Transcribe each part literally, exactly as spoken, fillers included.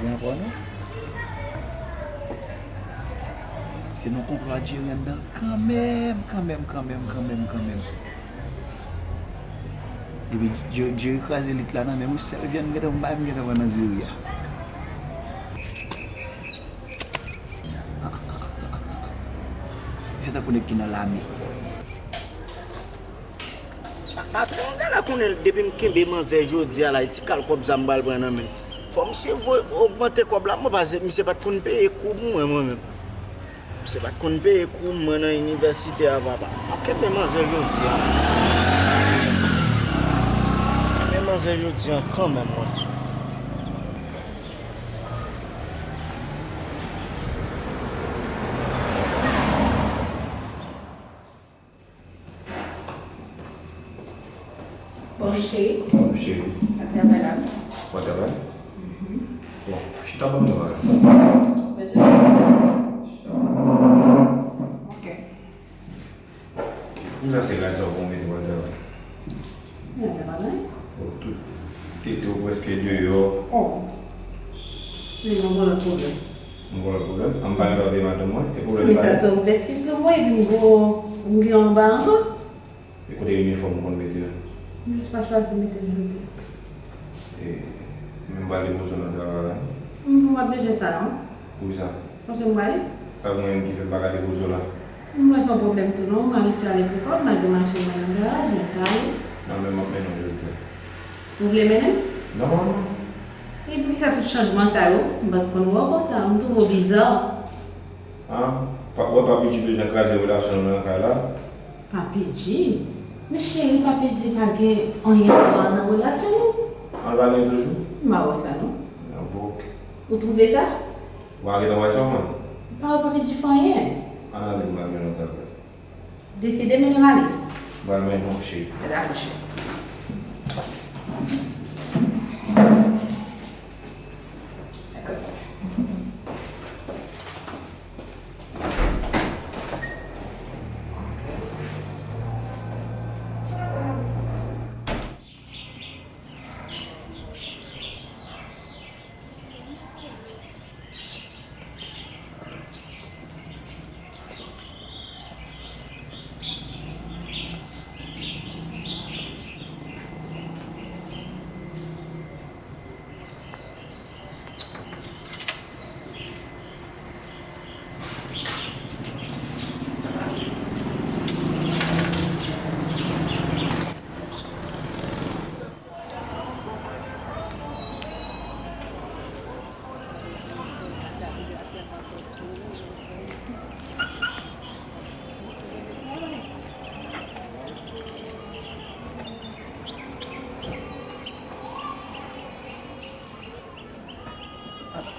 Ankò non. Se nan konplwa Jerry anndan kanmenm, kanmenm, kanmenm, kanmenm, kanmenm. Epi Jerry, Jerry kraze lit la nan men m wi, sèl vyann m gentan, m bay m gentan pran nan diri a. Se tankou nèg ki nan lame. Patwon, gade la konnen depi m kenbe manzè jodi a la, e ti kal kòb sa m pral pran nan men l. Fò misye voye ogmante kòb la, mwen paske misye pa t konn peye kou pou mwen, mwen menm. Misye pa t konn peye kou mwen nan inivèsite a, papa. M ap kenbe manzè jodi a. Kenbe manzè jodi a kanmenm, mwen. Bonjou, cheri. Bonjou, cheri. Mwen travay la. Mwen travay? Mhm. Bon, chita ban m travay. Bezwen? Chita ban m travay. Ok. Kounya se rad sa w pou w mete mwen travay. Mwen fè bagay. Oh, tout tete w prèske deyò. Oh. Men yon bon lòt pwoblèm. Yon bon lòt pwoblèm? An m pa gen dwa veye madanm mwen? E pwoblèm pa sa. Men sa se yon vès ki sou mwen, epi m gen, m gen anba ankò. E kote inifòm ou konn mete l? M jis pa chwazi mete l jodi. E, men m pral depoze w nan travay la. M pa bezwen sa non. Poukisa? Paske m prale. Sa gen anyen ki fè m pa ka depoze w la? M wè se yon pwoblèm tou non, m abitye ale pou kò m, malgre machin mwen nan garaj, men m ka ale. Non, men m ap mennen w jodi a. Ou vle mennen m? Nòmalman. E poukisa tout chanjman sa yo? M pa t konn wè w konsa, m twouve w biza. An, pa, w wè pa P J bezwen kraze relasyon nou nan kay la? Papi G? Men cheri, Papi G pa gen anyen a wè nan relasyon nou. An l pa gen toujou? M pa wè sa non. An bon, ok. Ou twouve sa? Ou pa gentan wè sa w menm? M pa wè Papi G fè anyen. Ann ale m al mennen w travay. Deside mennen m ale. M pral mennen w, cheri. Dakò, cheri. Dakò.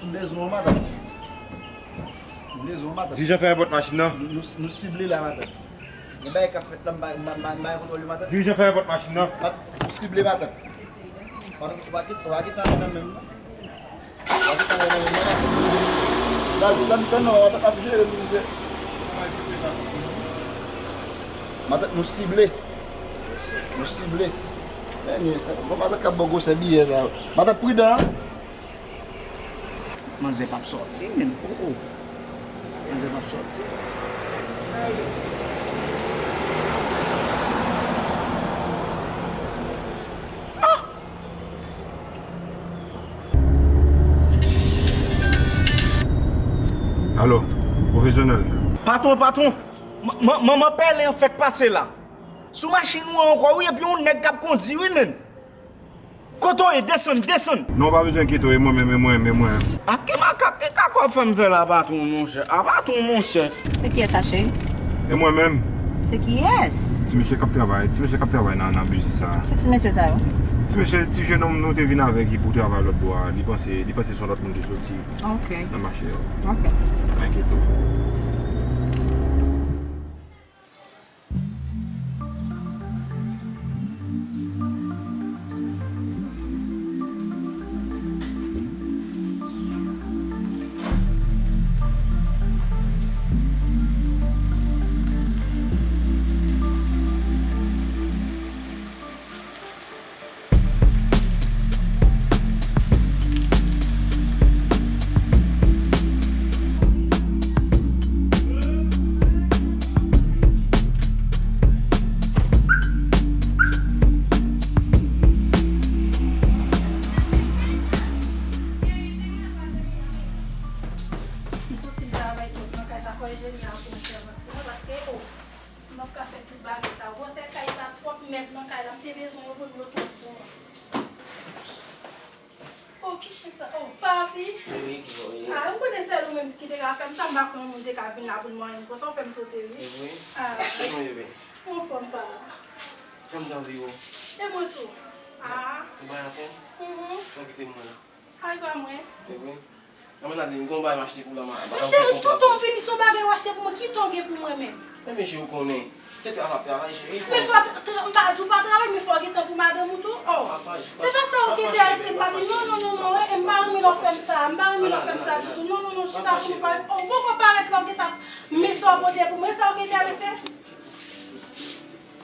M bezwen w, madanm. M bezwen w, madanm. Dirijan fè yon pòt machin nan. Nou, nou, nou sible la, madanm. Gen bagay k ap fèt la, m pa, m pa, m pa, m pa gen kontwòl yo, madanm. Dirijan fè yon pòt machin nan. Mat-, nou sible, madanm. Madanm, ou pa kit-, ou pa kite anyen nan men m, non. Ou pa kite anyen nan men m, non, madanm. Gaz, tann, tann, non, madanm ap jere m, misye. Madanm, nou sible. Nou sible. Men, bon, madanm k ap ba w gwosè biyè sa yo. Madanm, pridan, an. Manzè p ap sòti menm. Oh, oh. Manzè p ap sòti. Ah! Alo, pwofesyonèl. Patwon, patwon. Man-, man-, manman pèlen an fèk pase la. Sou machin ou an ankò, wi, epi yon nèg k ap kondi, wi, menm. Kote w ye? Desann, desann! Non, w pa bezwen enkyete w, e mwen menm, e mwen menm, e mwen. A, ki makak, ki kaka w fè m fè la, patwon, monchè? A, patwon, monchè! Se kiyès sa, cheri? E mwen menm. Se kiyès? Ti mesye k ap travay, ti mesye k ap travay nan, nan biznis sa. Ki ti mesye sa yo? Ti mesye, ti jenòm nou te vin avèk li pou travay lòt bò a, li panse, li panse se yon lòt moun ki soti nan mache a. Ok. Pa enkyete w. Fò enjenyè a pou m sèvant pou mwen, paske, o, m p ap ka fè tout bagay sa. Gwosè kay sa twòp, mèb nan kay la, m te bezwen yo pou m yo twòp pou mwen. O, ki chen sa? O, papi. Wi, wi, ki bò, wi. A, m konnen sèl ou menm ki te ka fè m sa, m pa kwè yon moun te ka vin la pou l manyen m konsa, ou fè m sote, wi. E vre? A, kòman yo ye? M anfòm, pa. Jan m t anvi w. E mwen tou. A. Ou bay anfòm? Mhm. Sa w kite m mwen la. Ay, pa mwen. E vre? Ann al, m gon bagay m achte pou la, ma. Mon cheri, tonton vini, se yon bagay w achte pou mwen, ki tan w gen pou mwen menm? Men, men, cheri, ou konnen. Se travay, travay, cheri. Men fò, m pa di w pa travay, men fò w gen tan pou madanm ou tou. O, se pa sa w ki enterese m, papi. Non, non, non, non, e, m pa renmen lè w fè m sa. M pa renmen lè w fè m sa ditou. Non, non, non, chita pou nou pale. O, ou poko parèt la, w gentan ap men sa w pote pou mwen, sa w ki enterese?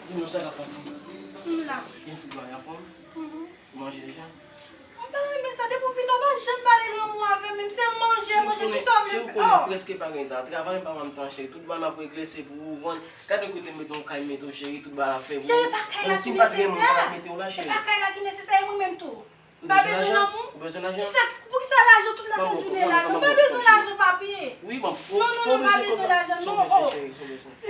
Di m non, sa k ap pase? M la. Gen tout bagay anfòm? Mhm. Ou manje deja? M pa renmen sa, depi w vin la, w pa janm pale lanmou avè m, menm se manje, manje, kisa w vle fè? O! Prèske pa gen tan. Travay m pa ban m tan, cheri. Tout bagay m ap regle, se pou ou, ou konprann? Gade yon kote m mete yon kay, m mete w, cheri, tout bagay ap fè pou ou. Cheri, e pa kay la ki nesesè. Si m pa t gen moun, m pa t ap mete w la, cheri. E pa kay la ki nesesè, e mwen menm tou. M pa bezwen lanmou. Ou bezwen lajan? Kisa, poukisa lajan tout la sent jounen la? M pa bezwen lajan, papi. Wi, bon, non, non, non, m pa bezwen lajan, non, o.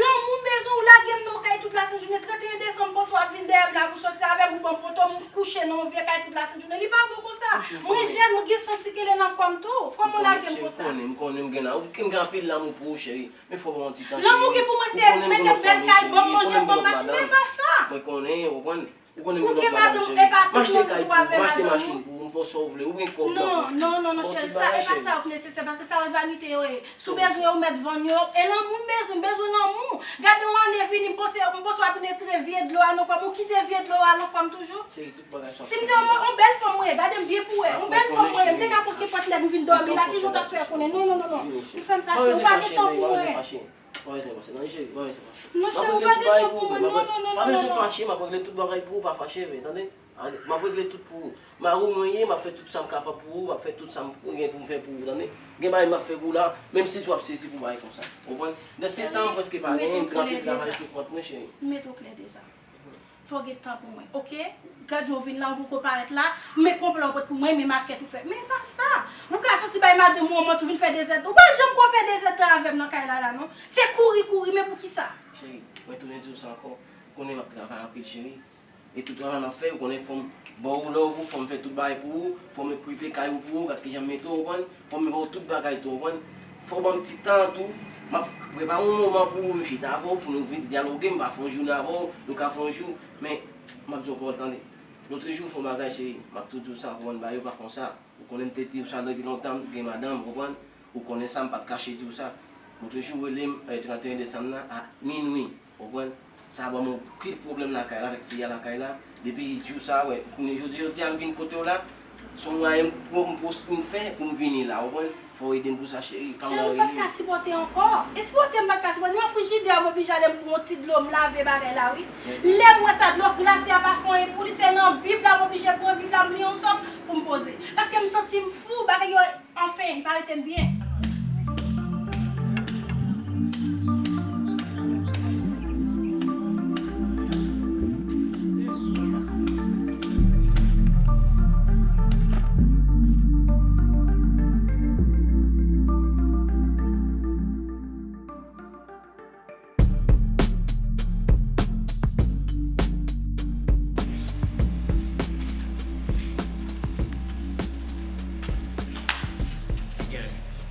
Lanmou m bezwen, ou lage m nan yon kay tout lasent jounen. Trannteyen desanm, bòs ou ap vin dèyè m la pou sòti avè m, ou ban m poto, m kouche nan yon vye kay tout lasent jounen. Li pa bon konsa. Mwen jèn, mwen gen sans sikile nan kò m tou. Kòman w lage m konsa? M konnen, m konnen, m gen la. M gen anpil lanmou pou ou, cheri. Men fò ban m yon ti tan, cheri. Lanmou ki pou mwen se mete bèl kay, ban m manje, ban m machin, men e pa sa. Mwen konnen, ou konprann? Ou konnen m gen lòt madanm, cheri. M achte kay pou ou, m achte machin pou ou, m fè sa w vle, ou gen kòb nan poch ou. Non, non, non, non, cheri, sa, e pa sa yo k nesesè, paske sa yo e vanite yo ye. Si w bezwen yo, ou mèt vann yo. E lanmou m bezwen, m bezwen lanmou. Gade yon ane vini, m panse, m panse w ap vin retire vye dlo a nan kò m, ou kite vye dlo a nan kò m toujou. Cheri, tout bagay sa. Si m te yon, yon bèl fanm mwen ye, gade m byen pou wè, yon bèl fanm mwen ye, m te ka pran kenpòt nèg m vin dòmi la, kijan w t ap fè konnen? Non, non, non, non. Ou fè m fache, ou pa gen tan pou mwen. Pa bezwen fache, pa bezwen fache. Non, cheri, pa bezwen fache. Non, cheri, ou pa gen tan pou mwen. Non, non, non, non, non. Pa bezwen fache, m ap regle tout bagay pou ou, pa fache, men, tande? M ap regle tout pou ou. Mari w mwen ye, m ap fè tout sa m kapab pou ou, m ap fè tout sa m gen pou m fè pou ou, tande? Gen bagay m ap fè pou ou la, menm si w ap sezi pou bagay konsa. Ou konprann? Nan se tan, m prèske pa genyen, m kanpe travay sou kont mwen, cheri. M mete w klè deja. Fò w gen tan pou mwen, oke? Gad jan w vin la, ou poko parèt la, men konplo w pot pou mwen, men makèt ou fè. Men e pa sa! Ou ka soti bay madanm ou yon manti, ou vin fè dezèdtan. Ou pa janm ko fè dezèdtan avè m nan kay la, la, non. Se kouri, kouri, men poukisa? Cheri, mwen tounen di w sa ankò. Ou konnen m ap travay anpil, cheri. E tout travay m ap fè, ou konnen fò m ba w love ou, fò m fè tout bagay pou ou, fò m okipe kay ou pou ou, gad kijan m mete w, ou konprann? Fò m ba w tout bagay tou, ou konprann? Fò w ban m ti tan tou. M ap prepare yon moman pou ou, m chita avè w, pou nou vin dyaloge, m va fè yon jounen avè w, nou ka fè yon jou. Men, m ap di w yon pawòl, tande. Lòt jou, fè yon bagay, cheri, m ap tou di w sa, ou konprann, bagay yo pa konsa. Ou konnen m te di w sa depi lontan, m gen madanm, ou konprann? Ou konnen sa, m pa t kache di w sa. Lòt jou, rele m, eh, trannteyen desanm nan, a minwi. Ou konprann? Sa ban m anpil pwoblèm lakay la, avèk fi a lakay la. Depi jou sa, wè, kounye jodi, jodi a m vin kote w la, se yon mwayen m pwo-, m pwos-, m fè pou m vini la, ou konprann? Fò w ede m pou sa, cheri. Cheri, m pa t ka sipòte ankò. E sipòte m pa t ka sipòte. Nan frijidè a, m oblije ale m pran yon ti dlo, m lave bagay la, wi. Lè m wè sa, dlo glase a pa fè anyen pou li, se nan Bib la, m oblije pran Bib la, m li yon sòm pou m poze. Paske m santi m fou, bagay yo Anfen, li pa rete m byen. Genlè piti.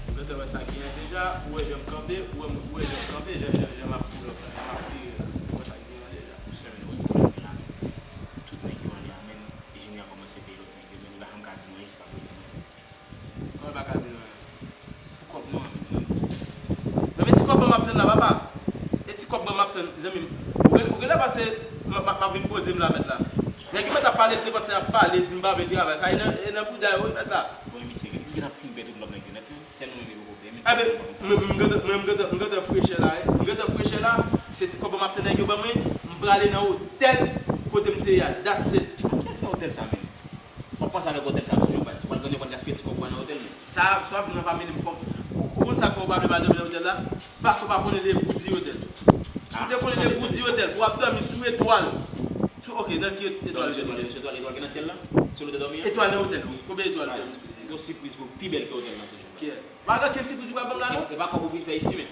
Ou gentan wè sa genyen deja, ou wè jan m kanpe, ou wè m, ou wè jan m kanpe, jan, jan, jan m ap pull up la, jan m ap vire la. Ou wè sa genyen deja. Ou sèmen wè pwoblèm gen la menm. Tout nèg yo ale a menm, enjenyè a kòmanse peye lòt nèg yo, men li pa janm ka di m anyen jiska prezan. Kòman l pa ka di nou anyen? Pou kòb nou an menm. Nan men ti kòb mwen m ap tann la, papa. E ti kòb mwen m ap tann, zanmi m. Ou gen, ou genlè panse m, m, m ap vin poze m la, mèt la. Nèg yo mèt ap pale, nenpòt sa y ap pale, di m pa vle travay. Sa e nan, e nan bouda yo, wi, mèt la. Bon, misye, li gentan fin pèdi tout lòt nèg yo nèt, wi. Sèl nou menm yo poko pè. Enben, mwen, mwen, m gentan, mwen, m gentan, m gentan frechè la, wi. M gentan frechè la, se ti kòb mwen m ap tann nèg yo ban mwen, m prale nan otèl kote m te ye a. That's it. Ki afè otèl sa menm? W ap panse avèk otèl sa toujou, baz. W pral konn yo konn gaspiye ti kòb ou a nan otèl, men. Sa, sa w ap di m nan pa mele m fò. Ou konn sa k fè w pa vle m al dòmi nan otèl la? Paske w pa konnen le goût du otèl. Si w te konnen le goût du otèl, pou w ap dòmi sou etwal. Sou, ok, nan ki etwal ou te dòmi? Sou etwal, etwal ki nan syèl la? Sou nou te dòmi an? Etwal nan otèl, wi. Konbyen etwal ou te dòmi sou? Yon sipriz pou pi bèl ke otèl lan toujou. Kiyès? Pa gen okenn sipriz ou pral ban m la, non? E pa kòb ou vin fè isi, men.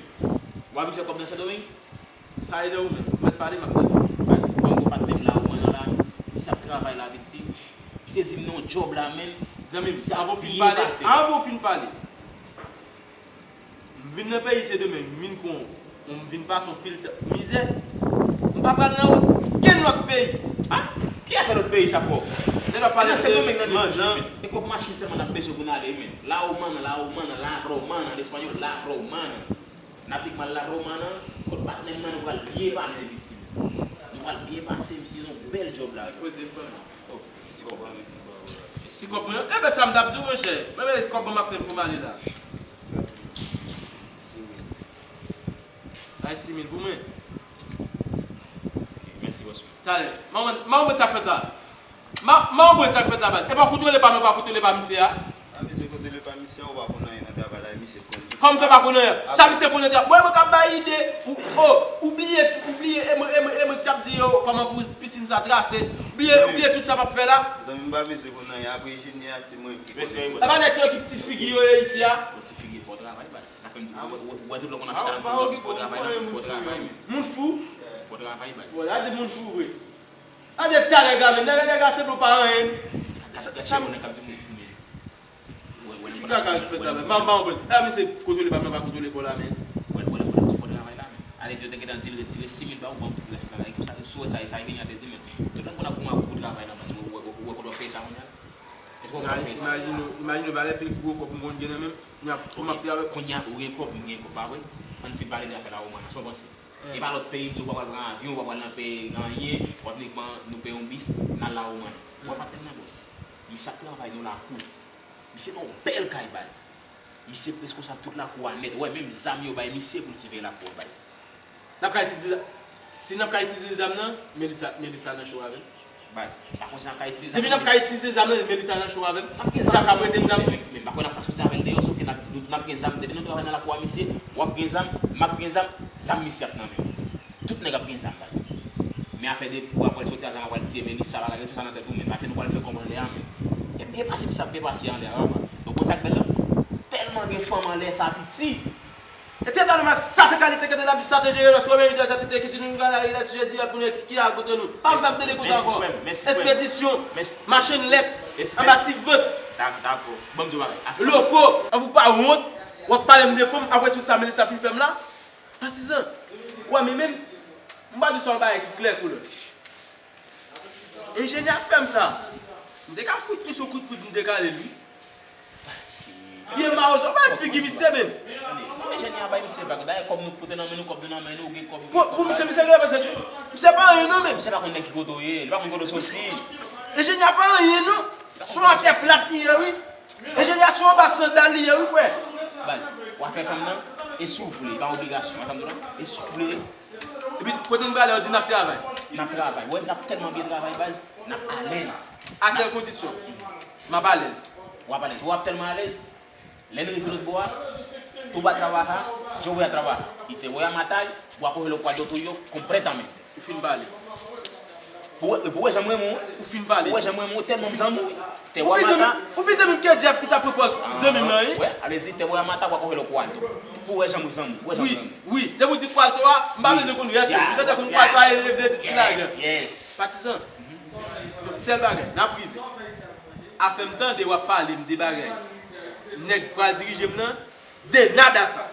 W a vin fè kòb nan Sendomeng? Sa e nan ou menm. Ou mèt pale, m ap tande. Baz, kòm ou patnè m la, ou manman la, misye ap travay la, piti. Misye di m non djòb la, men. Zanmi m, avan w fin pale, avan w fin pale. M vin nan peyi Sendomeng, m vin kon, m vin pase yon pil t-, mizè. M pa pral nan okenn lòt peyi. A? Ki afè lòt peyi sa pwòp? Lè n ap pale de Sendomeng nan, de manjan. E kòb machin sèlman n ap bezwen pou n ale, men. La Romana, la Romana, la Romana, an espanyòl, la Romana. N ap vin mal la Romana, kot patnè m nan, nou pral byen pase, pitit. Nou pral byen pase, misye se yon bèl djòb la. Poze frè m. Oh, ti kòb la. Si kòb mwen, enben sa m t ap di w, monchè. Men, men kòb mwen m ap tann pou m ale la. Bay sis mil pou mwen. Mèsi, bòs mwen. Talè. Manman, manman, sa k fèt la? Ma, manman, sa k fèt la, baz? E pa kontwole pa nou, pa kontwole pa misye a? Pa bezwen kontwole pa misye a, ou pa konn anyen nan travay la, e misye k konn tout. Kòman fè pa konn anyen? Sa misye konn nan travay? Bon, e mwen k ap bay ide, ou, oh, ou bliye, ou bliye, e mwen, e mwen, e mwen k ap di yo kòman pou pisin sa trase. Ou bliye, ou bliye tout sa m ap fè la? Zanmi m pa bezwen konn anyen, apre enjenyè a, se mwen menm ki konn tout sa. E pa nèg sa yo ki ti figi yo ye isi a? Bon, ti figi fò travay, baz. Se sa k fè m di w, ou wè, ou wè tout lè w konn ap chita nan konn fò travay, fò travay, men. Moun fou? Fò travay, baz. Bon, la di moun fou vre. Gade talè gade, nèg, nèg a sanble w pa anyen. Gade, gade se moun k ap di moun fou, men. Ou wè, ou wè, ki kaka k fèt la, men? M pa, m pa konprann. E misye kontwole pa m, pa kontwole pa w la, men. Ou wè, ou wè, ou wè, ti fò travay la, men. Ale di yo te gentan di l retire sis mil ba ou, ban m tout rès la. E konsa, si w wè sa, sa vini a te di, men. Tout lè m konn ap goumen ak ou pou travay la, baz, ou wè, ou wè, ou wè kote w ap peye sa kounye a? Èske w konn ap peye sa? Imajine w, imajine w valè pil gwo kòb m konn gen nan men m, kounye a, pou m ap travay. Kounye a, ou gen kòb, m gen kòb, pa vre? Ann fin pale de afè la Romana, sa w panse? E pa lòt peyi, m di w pa pral pran avyon, w pa pral nan peyi anyen, w ap nik ban nou peye yon bis, n al la Romana. Ou wè patnè m nan, bòs? Misye ap travay nan lakou. Misye nan yon bèl kay, baz. Misye responsab tout lakou a nèt. Ou wè, menm zam yo bay misye pou l siveye lakou a, baz. N ap ka itilize, si n ap ka itilize zam nan, Melissa, Melissa nan cho avè m. Baz, m pa kwè si n ap ka itilize zam nan. Depi n ap ka itilize zam nan, Melissa nan cho avè m. Sa k ap rete m zam tou. Men m pa kwè n ap ka soti avè l deyò, sòf ke n ap, n ap gen zam. Depi nou travay nan lakou a misye, w ap gen zam, m ap gen zam, zam misye ap nan men m. Tout nèg ap gen zam, baz. Men afè de pou apre soti a zam ap pral tiye Melissa, bagay, retire sa nan tèt ou, men pase nou pral fè kòb anlè a, men. E byen pase, sa ap byen pase anlè a, papa. Donk, konn sa k bèl la? Tèlman gen fanm anlè sa piti. Etye talè ma satan kalite kete la bib satan jere lòs wè men vide satan te ki di nou gala li la sijè di ap moun ki a kote nou. Pa m sa m tande konsa ankò. Espedisyon, machann lèt, anba ti vant. Dakò. Ban m di w bagay. Loko, an pou pa wont, w ap pale m de fanm, apre tout sa Melissa fin fè m la. Patizan, w a men menm, m pa di w se yon bagay ki klè koulè. Enjenyè ap fè m sa. M te ka fout misye yon kout poud, m te kale l, wi. Vye mawozo, bay figi misye, men. Tande, enjenyè a bay misye vag. Dayè, kòb nou pote nan men nou, kòb nou nan men nou, gen kòb, gen kòb. Pou misye, misye gen panse sou. Misye pa anyen, non, men. Misye pa konn nèg ki kote w ye, li pa konn kote w soti. Enjenyè pa anyen, non. Sou atè plat li ye, wi. Enjenyè sou anba sandal li ye, wi, frè. Baz, w a fè fanm nan, e si w vle, li pa obligasyon, w a tande w la? E si w vle. Epi, kote n prale, yo di n ap travay. N ap travay. Wè, n ap tèlman byen travay, baz, n ap alèz. A sèl kondisyon, m ap alèz. W ap alèz. Wè, w ap tèlman alèz. Lè n rive lòt bò a, tú vas a trabajar, yo voy a trabajar. Y te voy a matar, voy a coger los cuartos tuyos completamente. Ou fin pale. Pou wè, pou wè jan m renmen w. Ou fin pale. Pou wè jan m renmen w, tèlman m zanmi w. Te voy a matar. Ou pi zanmi m ke Jeff ki ta pran pòz zanmi m nan, wi. Wè, ale di te voy a matar, voy a coger los cuartos. Pou wè jan m zanmi w, wè jan m renmen w. Wi, wi. Depi w di kwalto a, m pa bezwen konn rès yo. M gentan konn kwalto a e vle di ti lajan. Patizan, yon sèl bagay, n ap rive. Afè m tande w ap pale m de bagay nèg pral dirije m nan, de nada sa.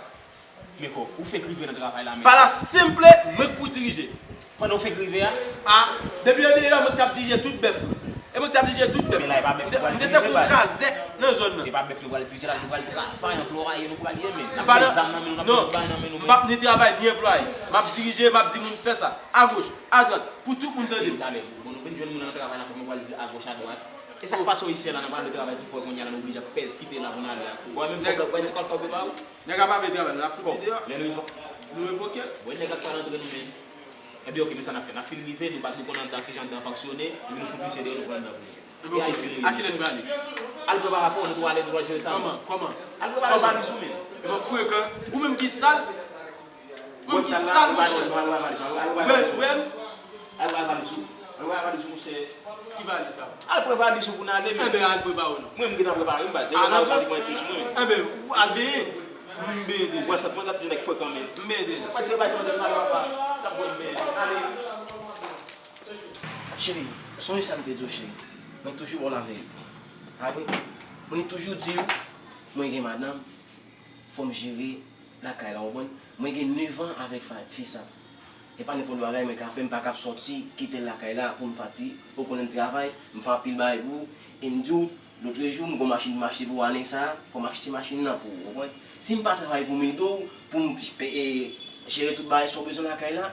Men kòb, ou fenk rive nan travay la, men. Pala senple, mwen k pou dirije. Pandan w fenk rive a? A, depi yo deyò, mwen k t ap dirije tout bèf. E mwen k t ap dirije tout bèf. Men la, e pa bèf nou pral dirije, baz. M te tankou yon kazèk nan zòn nan. E pa bèf nou pral dirije la, nou pral travay, anplwaye nou pral ye, men. N ap gen zam nan men nou, n ap gen tout bagay nan men nou, men. M p ap ni travay, ni anplwaye. M ap dirije, m ap di moun fè sa. Agoch, adwat, pou tout moun tande m. Talè, bon, nou vin jwenn moun nan travay la, fòk nou pral di agoch, adwat. E sa k pase w isi a la, nan pral de travay ki fè kounye a la, nou oblije ap pè kite la pou n ale a kou. Wè, menm kòb la, wè ti kòb kòb yo ba ou? Nèg ap ap travay, n ap fout li deyò. Lè nou, nou revoke. Wè, nèg ap pral antre nou menm. Ebyen, oke, men sa n ap fè. N ap fin rive, nou pa, nou konn anndan kijan anndan an fonksyone, epi nou fout misye deyò, nou pran anndan pou nou. Ebyen, oke, a kilè nou prale? Al prepare afè w, nou tou ale, nou pral jere sa. Kòman? Kòman? Al prepare valiz ou menm. Epa frekan. Ou menm ki sal. Ou menm ki sal, monchè. Al prepare valiz ou. Al prepare valiz ou. Al wè valiz ou, monchè. Ki valiz sa? Al pran valiz ou pou n ale, men. Enben, al prepare w non. Mwen, m gentan prepare m, baz. Se pa sa ki pran ti sou mwen. Enben, ou al benyen. M benyen deja. Wè, sa mwen gade nèg frekan, men. M benyen deja. Mwen, se pa sa mwen papa. Sa mwen benyen. Ale. Cheri, sonje sa m te di w, cheri. Mwen toujou ba w laverite. A wi. Mwen toujou di w, mwen gen madanm, fò m jere lakay la, w konprann? Mwen gen nèf an avèk fa-, fi sa. E pa nenpòt bagay mwen ka fè, m pa ka ap sòti, kite l lakay la pou m pati, ou konnen m travay, m fè anpil bagay pou ou, e m di w, lotrejou, m gon machin m achte pou ane sa, fò m achte machin nan pou ou, w konprann? Si m pa travay pou m ede w, pou m, e, jere tout bagay sa w bezwen lakay la,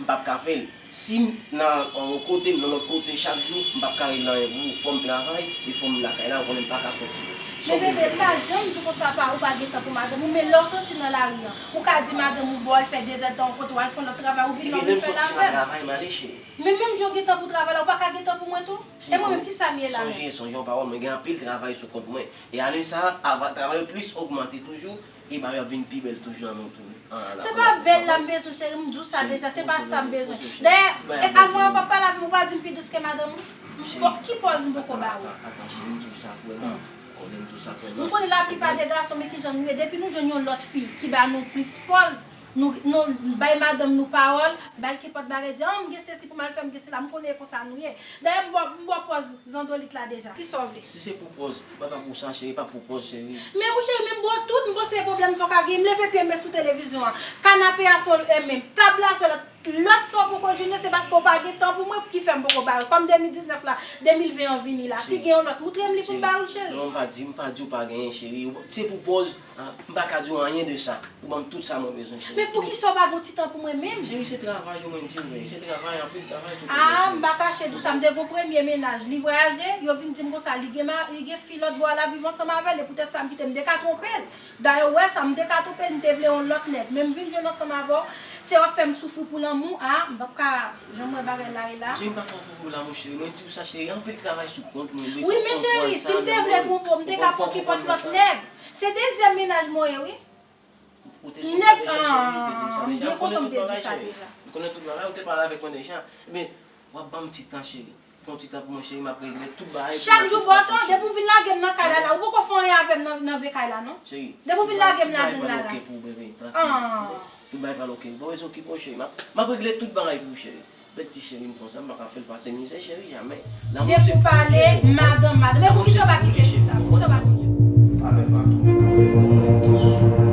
m p ap ka fè l. Si m nan yon kote, m nan lòt kote chak jou, m p ap ka regle anyen pou ou. Fò m travay e fò m lakay la, ou konnen m pa ka sòti. Men bebe, m pa janm di w konsa pa, ou pa gen tan pou madanm ou, men lè w soti nan lari an, ou ka di madanm ou ba w al fè dezèdtan yon kote, w al fè yon lòt travay, ou vin la, ou vin fè l avè m. Travay, m ale, cheri. Men menm jan w gen tan pou travay la, ou pa ka gen tan pou mwen tou? E mwen menm, kisa m ye la menm? Sonje, sonje yon pawòl, mwen gen anpil travay sou kont mwen. E ane sa a, ava-, travay yo plis ogmante toujou, e bagay yo ap vin pi bèl toujou nan men w tou. Se pa bèl la m bezwen, cheri, m di w sa deja, se pa sa m bezwen. Dayè, e avan yo pa pale avè m, ou pa di m pi dous ke madanm ou? Ki pòz m poko ba ou? Atan, cheri, m di w sa vrèman. Konnen m di w sa vrèman. M konnen laplipa de gason, men kijan nou ye. Depi nou jwenn yon lòt fi ki ba nou plis pòz, nou, nou bay madanm nou pawòl, ba l kenpòt bagay, di, "Ah, m gen sesi pou m al fè, m gen sela." M konnen e konsa nou ye. Dayè, m ba w, m ba w pòz zandolit la deja. Kisa w vle? Si se pou pòz, m pa ka pou sa, cheri, pa pou pòz, cheri. Men wi, cheri, men m ba w tout, m panse e pwoblèm sa w ka gen. M leve pye m sou televizyon an. Kanape a se w, e men tab la se lòt. Lòt sa w poko jwenn yo, se paske w pa gen tan pou mwen ki fè m poko ba yo. Kòm de mil diznèf la, de mil ven an vini la. Si gen yon lòt, moutre m li pou m ba ou l, cheri. Non, m pa di, m pa di w pa genyen, cheri. Se pou pòz, ah, m pa ka di w anyen de sa. Ou ban m tout sa mwen bezwen, cheri. Men poukisa w pa gen yon ti tan pou mwen menm? Cheri, se travay yo mwen di w, men se travay, anpil travay sou kont mwen, cheri. Ah, m pa kache di w sa, m te gon premye mennaj. Li vwayaje, yo vin di m konsa, li gen ma-, li gen fi lòt bò a, l ap viv ansanm avè l, e poutèt sa m kite, m te ka twonpe l. Dayè, w wè sa, m te ka twonpe l, m te vle yon lòt nèg, men m vin jwenn ansanm avè w, se w ap fè m soufri pou lanmou, a, m p ap ka, jan m wè bagay la ye la. Cheri, m pa fè w soufri pou lanmou, cheri, mwen di w sa, cheri, anpil travay sou kont mwen, wi, men cheri, si m te vle twonpe w, m te ka fè w kenpòt lòt nèg. Se dezyèm mennaj mwen ye, wi. Ou te di m sa deja, cheri, ou te di m sa deja. M byen kontan m te di sa deja. M konnen tout bagay, ou te pale avèk mwen deja. Men, w ap ban m ti tan, cheri. Pran ti tan pou mwen, cheri, m ap regle tout bagay pou mwen. Chak jou, bòs, depi w vin lage m nan kay la, la, ou poko fè anyen avè m nan, nan vye kay la, non? Cheri, depi w vin lage m ladan l la, la. Tout bagay pral oke pou ou, bebe, trankil. Tout bagay pral oke. Ou pa bezwen okipe w, cheri. M ap, m ap regle tout bagay pou ou, cheri. Bèl ti cheri m konsa, m pa ka fè l pase mizè, cheri, jamè. Depi w pale, madanm, madanm. Men poukisa w pa kite fi sa? Poukisa w pa kite? Alè, patwon, bon, bon, bon.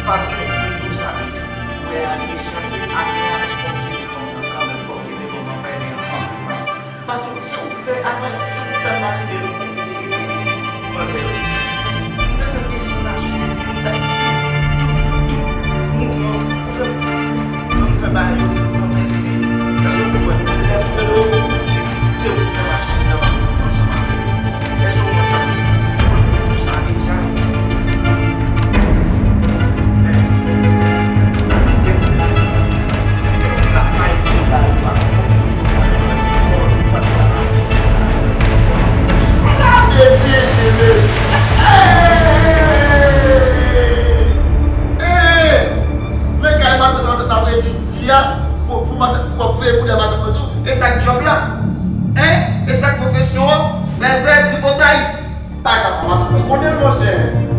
Patwon, mwen di w sa deja. Wè a li chanje, apre a fò m kite fanm nan kanmenm, fò m kite manman pèlen an kanmenm, patwon. Patwon, se ou k fè afè, fè m pa kite manzè yo. Paske m gentan desann ap swiv, m bay tout, tout, tout mouvman, ou fè m, ou fè m fè bagay yo, non, mèsi. Èske w konprann? Lè m rele w, ou di m se ou k nan machin nan ansanm avè m. Èske w konprann sa? Ou konn tout sa deja. Men, men, men, ou ka pa evite ba yo, pa fò ki fò pa. Sou la bebe de mesye. Hey! Hey! Men kay matant, matant, matant, ap redi di a, pou, pou matant, pou w ap veye pou de matant mwen tou. E sa k djòb la? Hein? E sa k pwofesyon an? Fèzè, tripotay. Bagay sa fè matant mwen konnen l, monchè.